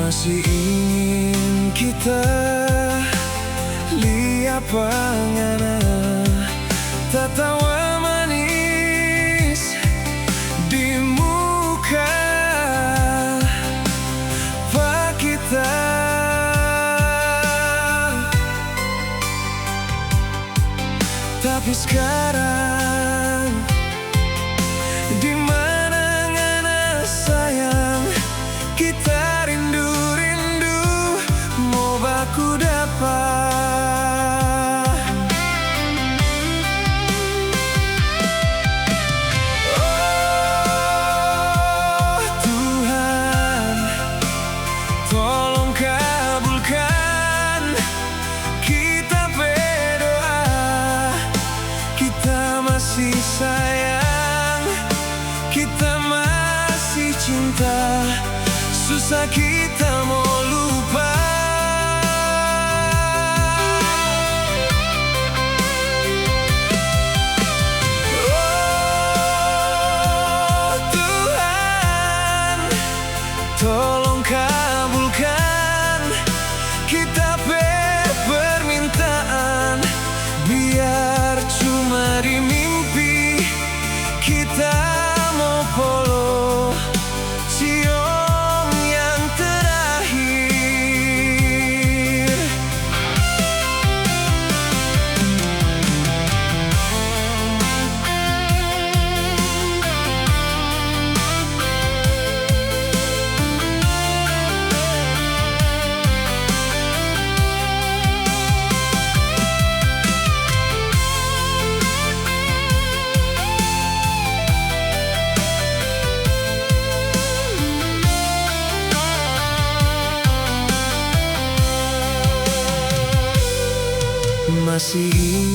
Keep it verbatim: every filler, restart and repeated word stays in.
Masih ingin kita lia pa ngana, tatawa manis di muka pa kita. Tapi skarang, di mana ngana sayang? Kita rindu-rindu mo baku dapa. Oh Tuhan, tolong kabulkan kita pe doa. Kita masih sayang, kita masih cinta. Susah kita mo lupa. Oh Tuhan, tolong kabulkan kita pe permintaan, biar cuma di mimpi kita mo polo ciong yang terakhir. Masih